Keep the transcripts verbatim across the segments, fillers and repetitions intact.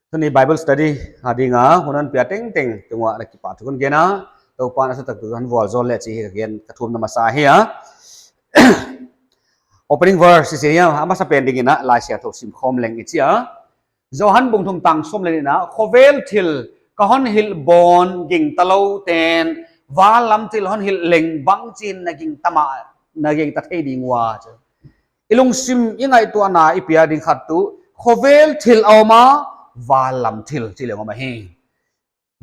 Tuni Bible study a dinga hun hon pia tengteng tungah na kipahthu kon gen a, Toupa'n a thutak tu hon vualzawl leh chih hi ka gen ka thumna masa hi a. Opening verse i chi a, a masapen dingin a Laisiangthou sim khawm leng i chi a. Johan bung thum tang sawm leh nihna, khovel thil ka hon hilh bawn gingtalou ten van lam thil hon hilh leng bangchi'n na gingta mah, na gingta thei ding ua. I lungsim i ngaihtuahna i pia ding khat tuh, khovel thil a om a, van lam thil chi leng om ahi.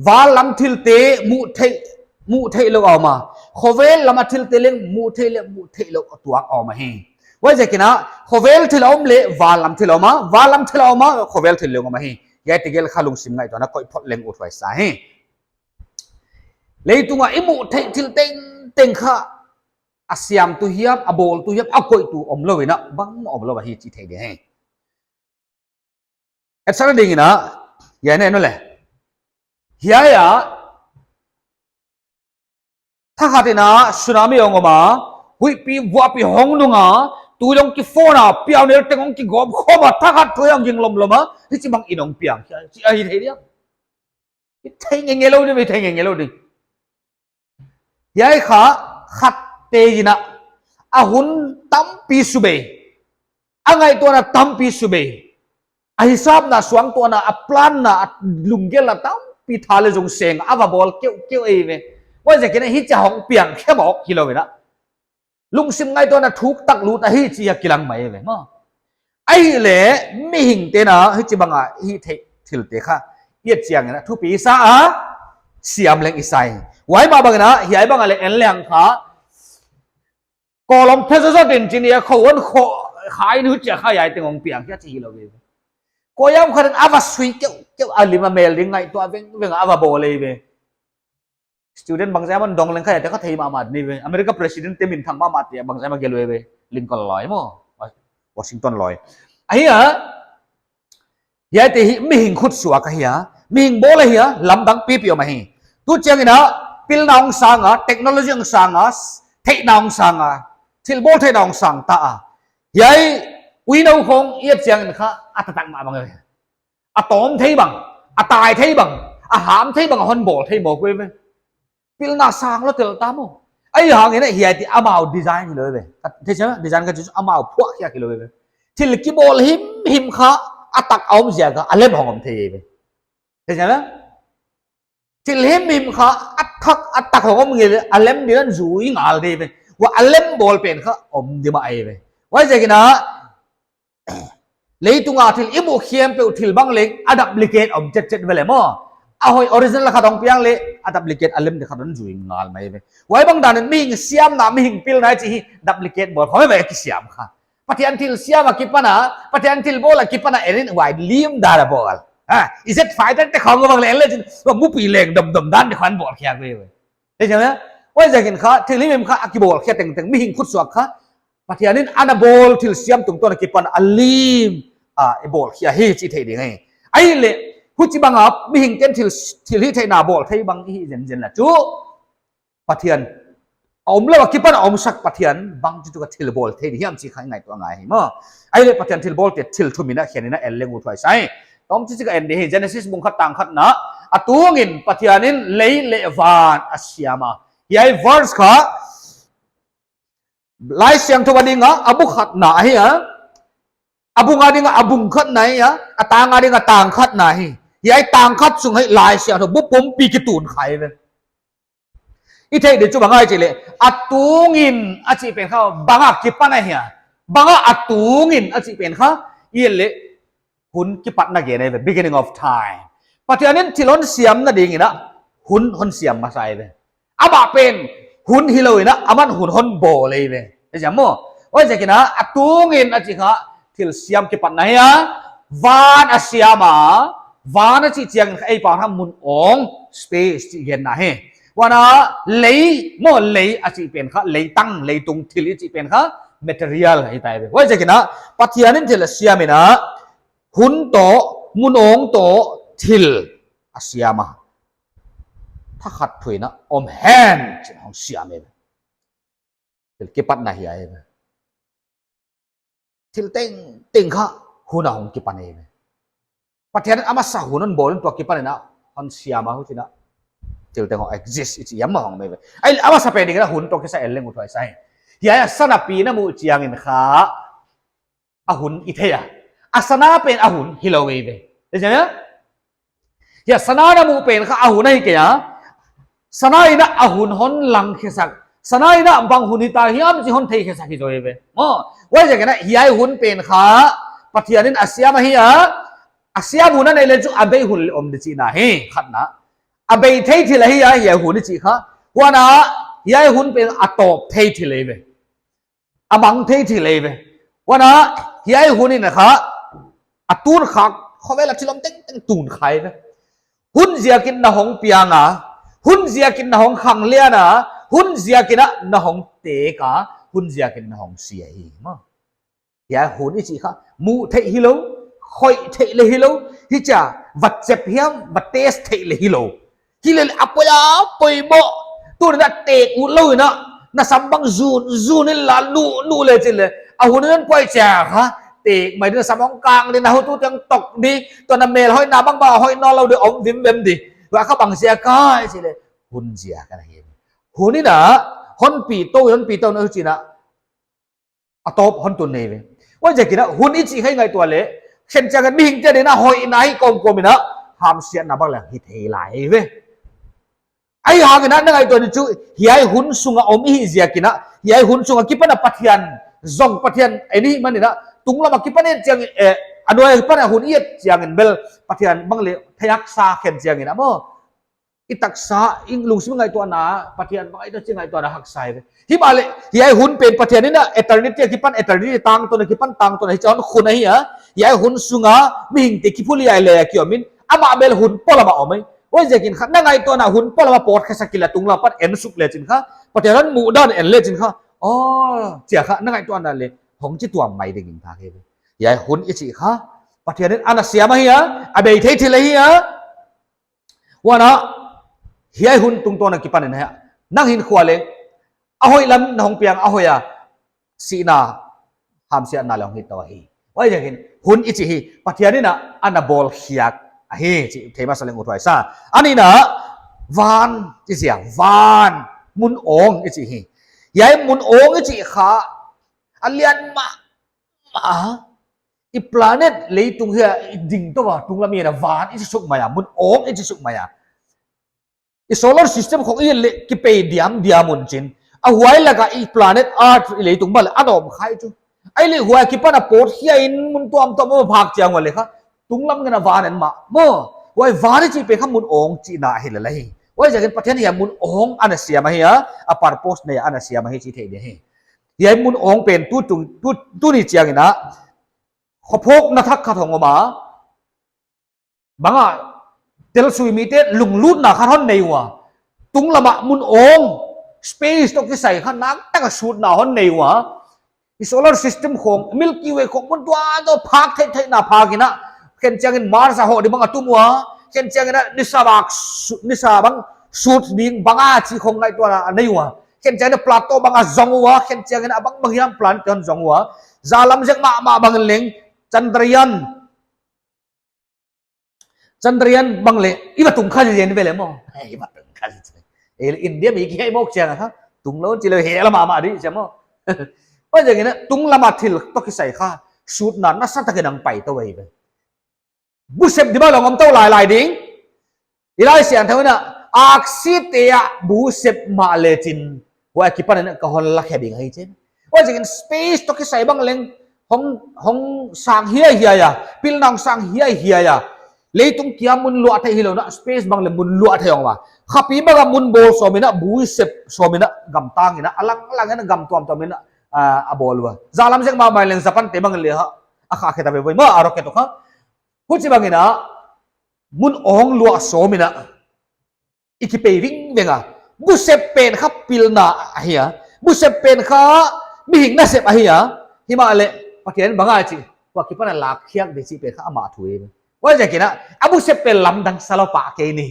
Van lam thilte muh theih, muh theih lou a om a, khovel lam a thilte leng muh theih leh muh theih lou a tuak a om ahi. Huaiziakin a, khovel thil a om leh van lam thil a om a, van lam thil a om a, khovel thil leng om ahi. Hiaite gel kha lungsim ngaihtuahna koih phot leng uthuai sa hi. Leitunga i muh theih thil tengteng kha a siamtu hiam, a bawltu hiam, a koihtu omlou in a, bangmah omlou ahi chih theih ding hi. Etsakna dingin a, hiai na en leh, hiai a, thakhat in a tsunami hong om a, huihpi vuahpi hong nung a, tui hong kifawn a, piaunel teng hong kigawm khawm a, thakhat thu hong ging lomlom a, hichibang in hong piang, hiai, hiai hi thei diam. Hi thei ngeingei lou ding, hi thei ngeingei lou ding. Hiai kha khatte in a, a hun tampi suk bei, a ngaihtuahna tampi suk bei, a hisapna, suangtuahna, a planna, a lunggel a tampi tha leh zung seng a va bawl keuhkeuh eive. Huaiziakin a hichia hong piang khe mawk hilou in a, lungsim ngaihtuahna thuk tak lut ahi chih a kilang mai ve maw. Ahihleh mihingte'n a hichibang a hih theih thilte kha i et chiangin a thupi i sa a, siam leng i sa hi. Huai mah bangin a, hiai bang a leh en leng kha, kawlom phe zawzaw din chin i a, khou hon kho kha in huchia kha hiai teng hong piang khia chih hilou ve. Koi hiam khat in a va sui keuhkeuh a, lim a mel ding ngaihtuah vengveng a va bawl eive. Student bangzah a hon dong leng kha hiaite kha thei mahmah ni ve. America president te minthang mahmahte bangzah a gelh uh ve. Lincoln lawi maw, Washington lawi. Ahi a, hiaite hi mihing khut suak ahi a, mihing bawl ahi a, lamdang pipi om ahi. Tu chiangin a, pilna hong sang a, technology hong sang a, theihna hong sang a, thil bawl theihna hong sang ta a. Hiai uinou khong i et chiangin kha a taktak mah bang ve. A tawm thei bang, a tai thei bang, a ham thei bang a hon bawl thei mawk ve ve. Pilna sang lua tel ta maw. Ahihhangin a hiaite amau design hilou ve. Ka thei chiang, design ka chi chu amau phuah khiak hilou ve. Thil kibawl himhim kha a tak a om ziak a, a lem hong om thei ve. Thei chiang a? Thil himhim kha a thak, a tak hong om ngei leh a lem ding in zui ngal di ve. Huai a lem bawl pen kha om di mah eive. Huaiziakin a, leitunga thil i muh khempeuh thil bang leng a duplicate om chetchet ve leh maw. A hoih original khat hong piang leh a duplicate a lem di khat hon zui ngal mai ve. Huai bang danin mihing siamna, mihing pilna chih hi duplicate bawl khawng ve kisiam kha. Pathian thil siam a kipan a, Pathian thil bawl a kipan a, en in huai lim dan a bawl. Ha, jet fighter te khawng bang leng leh chin, huai mupi leng domdom dan di khawng bawl khiak ve ve. Thei chiang a? Huaiziakin kha, thil himhim kha a kibawl khia tengteng, mihing khut suak kha, Pathian in ana bawl thil siam tungtawn a kipan a lim a i bawl khia hi chih theih ding hi. Ahihleh, huchibang a mihingte'n thil, thil hihtheihna bawl thei bang i hih zenzen leh chu, Pathian a omlou a kipan a omsak Pathian bangchituk a thil bawl thei di hiam chih kha i ngaihtuah ngai hi maw. Ahihleh Pathian thil bawlte thil thum in a, khen in a en leng uthuai sa hi. Tawmchik a en di hi, Genesis bung khat tang khatna, a tungin Pathian in lei leh van a siam a. Hiai verse kha, Laisiangthou a dinga, a bu khatna ahi a. A bung a dinga, a bung khatna ahi a. A tang a dinga, tang khatna ahi. Hiai tang khat sung hi Laisiangthou bu pumpi kitun kha ve. I theih di chu bang ahia chih leh, a tungin a chih pen kha bang a kipan ahia. Bang a a tungin a chih pen kha, i et leh, hun kipatna gen ahi ve, beginning of time. Pathian in thil hon siamna dingin a, hun hon siam masa ahi ve. Amah pen, hun hilou in a, aman hun hon bawl ahi ve. Thei chiang maw? Huaiziakin a, a tungin a chih kha, thil siam kipatna ahi a, van a siam a, van a chih chiangin kha ei pau kha mun awng, space chih genna hi. Huan a lei, maw lei a chih pen kha, leitang, leitung thil i chih pen kha, material hi ta ahi ve. Huaiziakin a, Pathian in thil a siam in a, hun toh, mun awng toh, thil a siam a. Thakhat thu in a om hen, chi'n hong siam ahi ve. Thil kipatna hi ahi ve. Thil tengteng kha hun a hong kipan ahi ve. Pathian in a masa hun hon bawl in tua kipan in a hon siam a, huchiin a thil teng hong exist i chi hiam maw, hong mai ve. Ai, a masa pen ding in a hun toh kisai en leng uthuai sa hi. Hiai a sana pi na muh chiang in kha a hun i thei a, a sana pen a hun hilou eive. Te chiang a, hiai sana na muh pen kha a hun ahi kei a. Sana in a hun hon lang khe sak, sana in a bang hun hita hiam chih hon thei khe sak hi zaw eive maw. Huaiziakin a hiai hun pen kha Pathian in a siam ahi a. A siam hun a neih leh chu a bei hun leh om di chihna hi, khatna. A bei thei thil ahi a hiai hun i chih kha. Huan a hiai hun pen a tawp thei thil eive. A mang thei thil eive. Huan a hiai hun in a kha a tun khak, khovel a thil om tengteng tun kha eive. Hun ziakin na hong piang a, hun ziakin na hong khanglian a, hun ziakin a na hong tek a, hun ziakin na hong si ahi maw. Hiai hun i chih kha muh theih hilou, khoih theih leh hilou, hichia va chep hiam, va test theih leh hilou. Hileh a poi a, poimoh. Tuni in a tek utlou in a, na sam bang zun zun in la nuh nuh leh chin leh, a hun in a poi chia kha tek mai di, na sam hong kang di, na hutu teng tok di, tua na mel hoihna bang bang hoih nawnlou di, om vimvem di. Huai kha bang ziak ahia chih leh, hun ziak ahi. Hun in a hon pi tou, hon pi tou na huchiin a a tawp hon tun eive. Huaiziakin a hun i chih kha i ngaihtuah leh, khenchiang in mihingte ading in a hoihna hi kawmkawm in a hamsiatna bang leng hi thei lai eive. Ahihhangin a na ngaihtuah di chu, hiai hun sung a om i hih ziakin a, hiai hun sung a kipan a Pathian zong, Pathian ei i hih manin a, tunglam a kipan et chiang, eh, a nuai a kipan a hun i et chiangin bel Pathian bang leh thei haksa, khenchiang in a maw. I taksa, i lungsim ngaihtuahna, Pathian bang ahi toh chih ngaihtuahna haksa eive. Himahleh hiai hun pen Pathian in a eternity a kipan eternity, tangtawn a kipan tangtawn, hichia hon khun ahi a. Hiai hun sung a mihingte kiphulhiai leh a ki om in, amah bel hun polam a om ei. Huaiziakin kha na ngaihtuahna hun polam a pawt khe sak kei leh, tunglam apan en suk leh chin kha, Pathian hon muhdan en leh chin kha, aw, chia kha na ngaihtuahna leh hong chituam mai ding in thak eive. Hiai hun i chih kha Pathian in ana siam ahi a, a bei thei thil ahi a. Huan a hiai hun tungtawn a kipan in a, nang hinkhua leng a hoih lam na hong piang a, hoih a, sihna, hamsiatna leng hong hi tou ahi. Huaiziakin hun i chih hi Pathian in a ana bawlkhiak ahi chih thei masa leng uthuai sa. A nihna, van i chi a, van, mun awng i chih hi. Hiai mun awng i chih kha a lian mahmah a, i planet leitung hi a i ding tou a, tunglam i en a van i chi suk mai a, mun awng i chi suk mai a. I solar system khong i et leh kipei diamdiam un chin. A huai lak a i planet Earth, i leitung bang leng a dawm kha ei chu. Ahihleh huai a kipan a pawt hiai in mun tuamtuam a phak chiang ua leh kha, tunglam ngen a van en mah maw. Huai van i chih pen kha mun awng chihna ahi lel ahi. Huaiziakin Pathian hiai mun awng ana siam ahi a, a purpose nei a ana siam ahi chih theih di hi. Hiai mun awng pen tu, tu, tu, tuni chiang in a, khophawkna thak khat hong om a, bang a, tel sui mite lunglutna khat hon nei ua. Tunglam a mun awng, space toh kisai kha nakpi tak a sutna hon nei ua. I solar system khong, Milky Way khong, mun tuamtuam phak theihtheihna phak in a, khenchiang in Mars a hoh di bang a tum ua, khenchiang in a nisa bak su-, nisa bang sut ding bang a chih khong ngaihtuahna a nei ua. Khenchiang in a Pluto bang a zong ua, khenchiang in a bang bang hiam planet te hon zong ua. Zalam zek mahmah bang leng, Chandrayaan, Chandrayaan bang leng i va tung kha zen ve leh maw. I va tung kha zen. Ei, India mi kihaimawk chiang a kha, tunglou chi lou hel mahmah di chi maw. Huaiziakin a tunglam a thil toh kisai kha sutna nasatak in hong pai tou eive. Bu sep di bang leng om tou lailai ding. I Laisiangthou in a, aksite a bu sep mahleh chin, huai a kipan in a ka hon lakhe ding ahi chi. Huaiziakin space toh kisai bang leng hong, hong sang hiaihiai a, pilna hong sang hiaihiai a. Leitung kia mun luah theih hilou in a, space bang leng mun luah theih hong om a. Khapi bang a mun bawl sawm in a, bu sep sawm in a, gam tang in a, a langlang in a, gam tuamtuam in a, a, a bawl ua. Zalam zek mahmah leng Japan te bang leng ha, a khah khe ta ve voi maw, a rocket toh kha. Huchibang in a, mun awng luah sawm in a, i kipei vingveng a. Bu sep pen kha pilna ahi a. Bu sep pen kha mihing nasep ahi a. Himahleh Pathian bang a chih, huai a kipan a lakkhiak di chih pen kha amah thu eive. Huaiziakin a, a bu sep pen lamdang sa lou pah kei ni.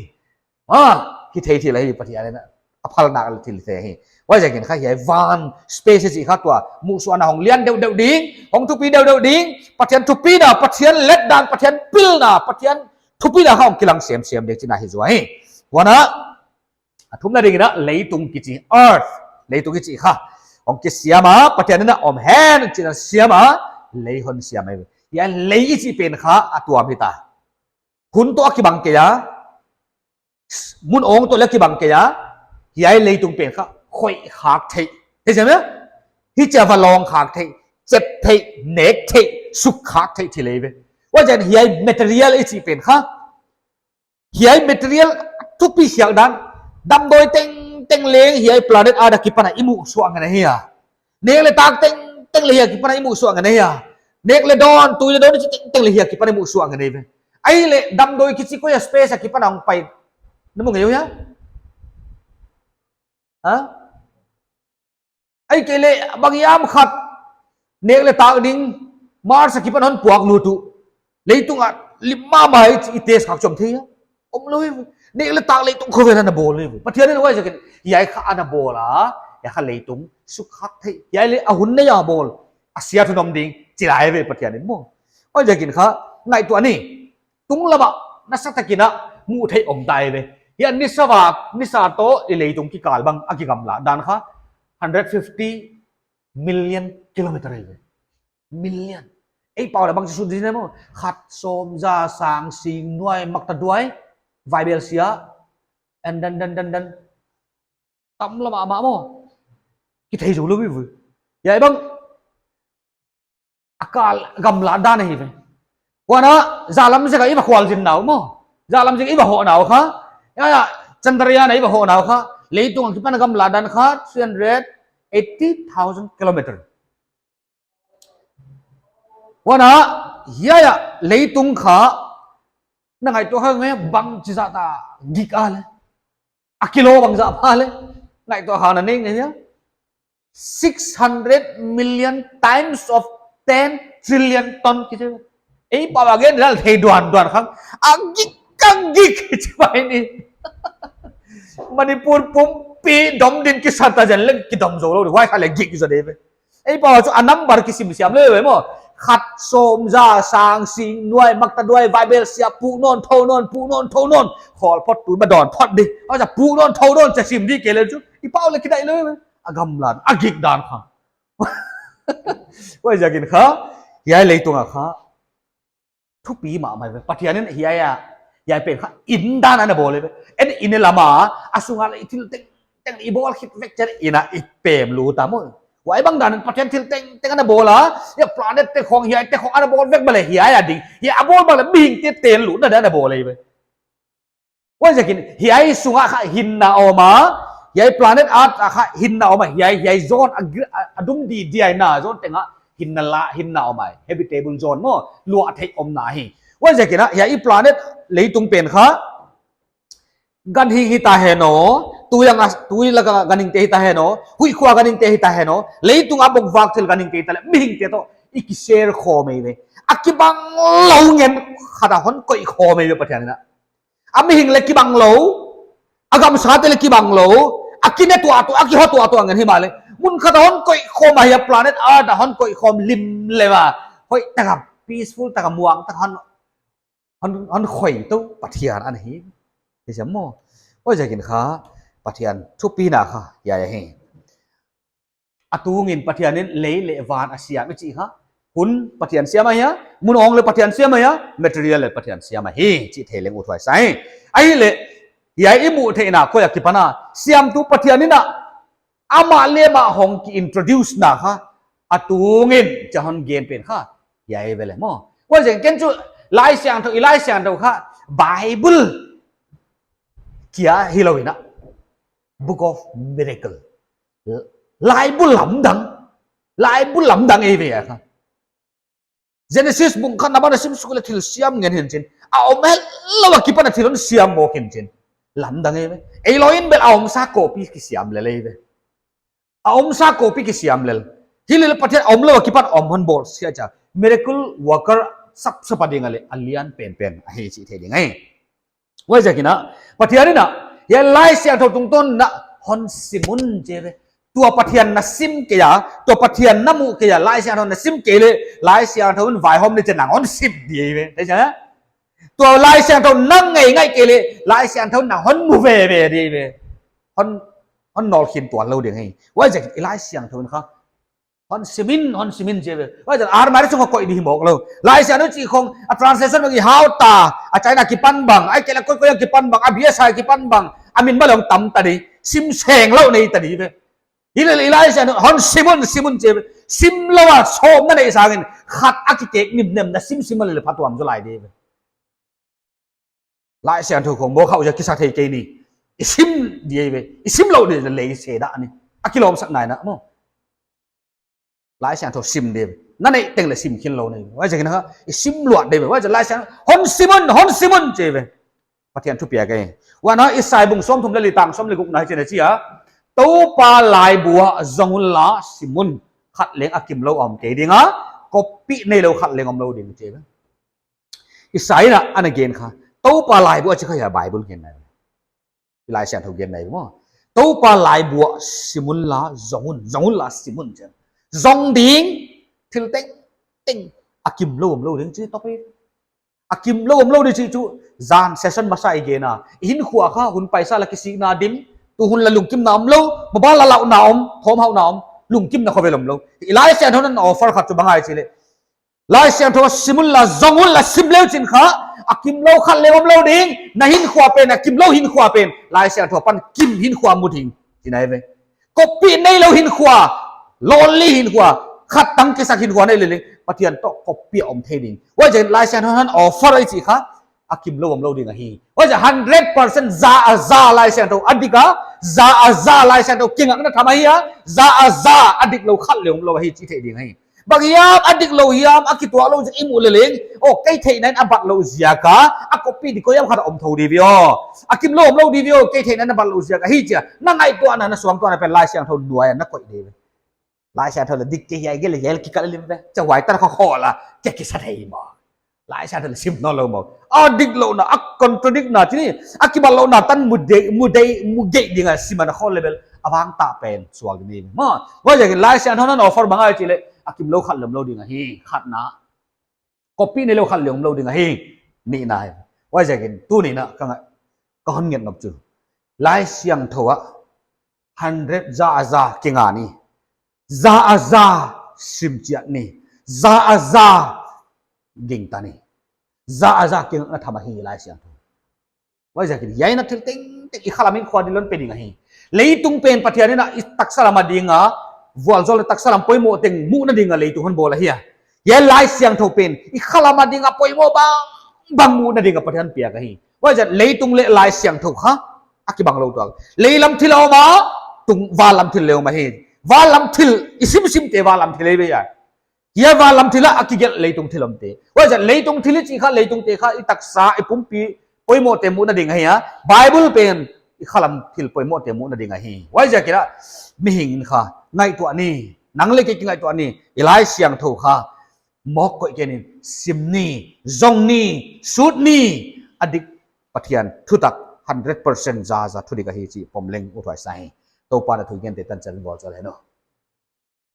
Ah, hithei thil ahi Pathian in a, a phalna leh thil thei ahi. Huaiziakin kha hiai van space i chih kha tua muhsuahna hong lian deuhdeuh ding, hong thupi deuhdeuh ding, Pathian thupina, Pathian letdan, Pathian pilna, Pathian thupina kha hong kilang semsem ding chihna hi zaw hi. Huan a, a thumna dingin a leitung kichi, earth, leitung i chih kha hong kisiam a, Pathian in a om hen chih a siam a, lei hon siam a. Hiai lei i chih pen kha a tuam hita. Hun toh a kibang kei a, mun awng toh leng kibang kei a, hiai leitung pen kha khoih khak theih. Hei sem ya? Hichia va lawng khak theih, chep theih, nek theih, suk khak theih thil ei ve. Huaiziakin hiai material i chih pen kha, hiai material thupi khiak dan, damdawi tengteng leng hiai planet Earth a kipan a i muhsuah ngen ahi a. Nek leh tak tengteng leng hiai a kipan a i muhsuah ngen ahi a. Nek leh dawn, tui leh dawn i chih tengteng leng hiai a kipan a i muhsuah ngen ahi ve. Ahihleh damdawi kichi koi a space a kipan a hong pai? Na mu ngei uh hia? Ha? Ahihkeileh banghiam khat nek leh tak ding Mars a kipan hon puak lut uh, leitung a lim mahmah i test khak chom thei hia? Omlou hi. Nek leh tak leitung khovel ana bawl hi. Pathian in huaiziakin hiai kha ana bawl a, hiai kha leitung suk khak theih, hiai leh a hun nei a bawl, a siat hun om ding chi lai ve Pathian in maw. Huaiziakin kha ngaihtuah ni. Tunglam ah nasatakin a muh theih om ta ei ve. Hiai nisa va, nisa toh i leitung kikal bang a kigamla dan kha hundred fifty million kilometer ei ve. Million. Ei pau leh bangchi sut ding maw? Khat, sawm, za, sang, sing, nuai, mak, ta, duai, vaibelsia, and then, then, then, then, tamlou mahmah maw. Kithei zoulou hi ve. Hiai bang a kal gamla dan ahi ve. Huan a, zahlam zek a i va khualzin nau maw, zahlam zek a i va hoh nau kha, hiai a, Chandrayaan a i va hoh nau kha, leitung a kipan a gamla dan kha three hundred eighty thousand kilometer. Huan a, hiai a, leitung kha, na ngaihtuah kha nge bangchi zah ta gik a leh, a kilo bangzah pha leh, ngaihtuah kha na nei ngei hia? Six hundred million times of ten trillion ton kichi. Ei pau a gen lel thei duanduan khang. A gik, a gik, chi mai ni. Manipur pumpi dom din kisa ta, zen leng kidom zoulou di. Huai kha leh gik zaw di ve. Ei pau chu a number kisim siam leh ve maw. Khat, sawm, za, sang, sing, nuai, mak, ta, duai, vaibelsia, pu nawn, thou nawn, pu nawn, thou nawn. Khawl phot, tui ma dawn phot di. Huai chu pu nawn, thou nawn, chia sim di kei leh chu. I pau leh kidai lou ve. A gamla, a gik dan kha. Huaiziakin kha, hiai leitung a kha thupi mahmah ve. Pathian in hiai a, hiai pen kha in dan ana bawl ve. En in lam a, a sung a leh thil tengteng i bawl khit vek chiang in a i pem lut ta maw. Huai bang dan in Pathian thil tengteng ana bawl a, hiai planet te khong, hiai te khong ana bawl vek bang leh hiai a ding, hiai a bawl bang leh mihingte ten lutna dan ana bawl ve. Huaiziakin hiai sung a kha hinna om a, hiai planet Earth a kha hinna om a, hiai, hiai zone a gr-, a, a dum di diaina zone teng a hinna la, hinna om a, habitable zone maw, luah theih omna hi. Huaiziakin a, hiai i planet leitung pen kha, ganhing hita hen aw, tui lak a, tui lak a ganhingte hita hen aw, huihkhua ganhingte hita hen aw, leitung a bokvak thil ganhingte hita leh, mihingte toh i kishare khawm ei ve. A kibang lou ngen khat a hon koih khawm ei ve Pathian in a. A mihing leh kibang lou, a gamsate leh kibang lou, a kine tuahtuah, a kiho tuahtuah ngen himahleh, mun khat a hon koih khawm a, hiai planet Earth a hon koih khawm lim leh va, hoih tak a, peaceful tak a, muang tak a hon, hon, hon khoih tou Pathian ana hi. Hi siam maw. Huaiziakin kha, Pathian thupina kha hiai ahi. A tungin Pathian in lei leh van a siam i chih kha, hun Pathian siam ahi a, mun awng leh Pathian siam ahi a, material leh Pathian siam ahi chih thei leng uthuai sa hi. Ahihleh, hiai i muh theihna koi a kipan a, siamtu Pathian in a, amah leh amah hong ki introduce na kha, a tungin chia hon gen pen kha, hiai ve leh maw. Huaiziakin chu Laisiangthou, i Laisiangthou kha, Bible kia hilou in a, Book of Miracle. Laibu lamdang, Laibu lamdang ei ve a kha. Genesis bung khat na bang na sim suk leh thil siam ngen hi'n chin. A om helou a kipan a thil hon siam mawk hi'n chin. Lamdang ei ve. Ei lou in bel a omsa copy kisiam lel ei ve. A omsa copy kisiam lel. Hilele Pathian a omlou a kipan a om hon bawl sia chia. Miracle worker sapsap a ding a leh a lian penpen ahi chih thei ding ahi. Huaiziakin a, Pathian in a, hiai Laisiangthou tungtawn in a, hon sim un chi ve. Tua Pathian na sim kei a, tua Pathian na muh kei a, Laisiangthou na sim kei leh, Laisiangthou in vaihawm ni chiang nang hon sim di ve. Thei sa? Tua Laisiangthou na ngaingai kei leh, Laisiangthou in nang hon mu veve di ve. Hon, hon nawlkhin tuan lou ding hi. Huaiziakin Laisiangthou in kha hon sim in, hon sim in chi ve. Huaiziakin armari sungah koih di hi mawk lou. Laisiangthou chih khong, a translation bang i hau ta, a China kipan bang, ahihkeileh koikoi a kipan bang, a biasa kipan bang, a min bang leng tam ta di, sim seng lou nei ta di ve. Hileh Laisiangthou in hon sim un, sim un chi ve. Sim lou a sawm na neih sangin, khat a kikek nimnem na sim sim a leh phatuam zaw lai di ve. Laisiangthou khong mawk hau ziak kisa thei kei ni. I sim di ve. I sim lou di leh lei se dah ni. A kilawmsak nai na maw. Laisiangthou sim di ve. Na neih teng leh sim khin lou ni. Huaiziakin kha, i sim luat di ve. Huaiziakin Laisiangthou, hon sim un, hon sim un chi ve. Pathian thupiak ahi. Huan a Isai bung sawmthum leh li tang sawm leh gukna hichi'n a chi a. Toupa laibu ah zong unla sim un. Khat leng a kim lou om kei ding a. Koppih neilou khat leng om lou ding chi ve. Isai in a ana gen kha. Toupa laibu a chi kha hia Bible genna. Laisiangthou genna maw. Toupa laibu ah sim unla zong un, zong unla sim un chi. Zong ding, thil tengteng a kim lou om lou ding chi topic. A kim lou om lou di chih chu, zan session masa i gen a. I hinkhua kha, hun paisa la kisikna dim, tu hun la lungkimna om lou, mobile la lauhna om, thawmhauhna om, lungkimna khovel om lou. Laisiangthou in a offer khat chu bang ahia chi leh. Laisiangthou ah sim unla, zong unla sim leu chin kha, a kim lou khat leng om lou ding, na hinkhua pen, a kim lou hinkhua pen, Laisiangthou apan kim hinkhua mu ding, chihna ve. Koppih neilou hinkhua, lonely hinkhua, khat tang kisak hinkhua nei leh leng, Pathian toh koppih a om thei ding. Huaiziakin Laisiangthou in hon offer ahi chi kha, a kim lou om lou ding ahi. Huaiziakin hundred percent za a za Laisiangthou a dik a, za a za Laisiangthou kingakna tham ahi a, za a za a dik lou khat leng om lou ahi chi thei ding ahi. Bang hiam a dik lou hiam a kituak lou ziak i muh leh leng, aw kei theihna in a bat lou ziak a, a koppih di koi hiam khat om thou di ve aw. A kim lou om lou di ve aw, kei theihna in a bat lou ziak a hi chia. Na ngaihtuahna, na suangtuahna pen Laisiangthou nuai a na koih di ve. Laisiangthou leh dik kei hiai gel hiai kikal lim ve. Chia huai tan kho kho la, kia kisa thei maw. Laisiangthou leh sim nawn lou maw. A dik louhna, a contradict na chih ni. A kibat louhna tan mu dei, mu dei, mu gei ding a sim a na kho level. A vang ta pen suak ni maw. Huaiziakin Laisiangthou in a offer bang ahia chi leh. A kim lou khat leng om lou ding ahi, khatna. Koppih neilou khat leng om lou ding ahi, nihna. Huaiziakin tuni in a ka ngai, ka hon nget nop chu. Laisiangthou ah hundred za a za kinga ni. Za a za sim chiat ni. Za a za gingta ni. Za a za kingakna tham ahi Laisiangthou. Huaiziakin hiai na thil tengteng i khalam in khua di lon pe ding ahi. Leitung pen Pathian in a i taksa lam a ding a, vualzawl leh taksa lam poimoh teng muhna ding a leitung hon bawl ahi a. Hiai Laisiangthou pen i khalam a ding a poimoh bangbang muhna ding a Pathian piak ahi. Huaiziakin leitung leh Laisiangthou kha a kibang lou tuak. Lei lam thil a om a, tung van lam thil leng om ahi. Van lam thil, i simsimte van lam thil ahi ve a. Hiai van lam thil ah a kigelh leitung thil omte. Huaiziakin leitung thil i chih kha, leitungte kha i taksa, i pumpi poimohte muhna ding ahi a. Bible pen i khalam thil poimohte muhna ding ahi. Huaiziakin a mihing in kha ngaihtuah ni, nang leh kei kingaihtuah ni, i Laisiangthou kha mawk koih kei ni, sim ni, zong ni, sut ni, a dik Pathian thutak hundred percent za za thudik ahi chih pom leng uthuai sa hi. Toupa'n a thu i gente tan chiang in vualzawl hen aw.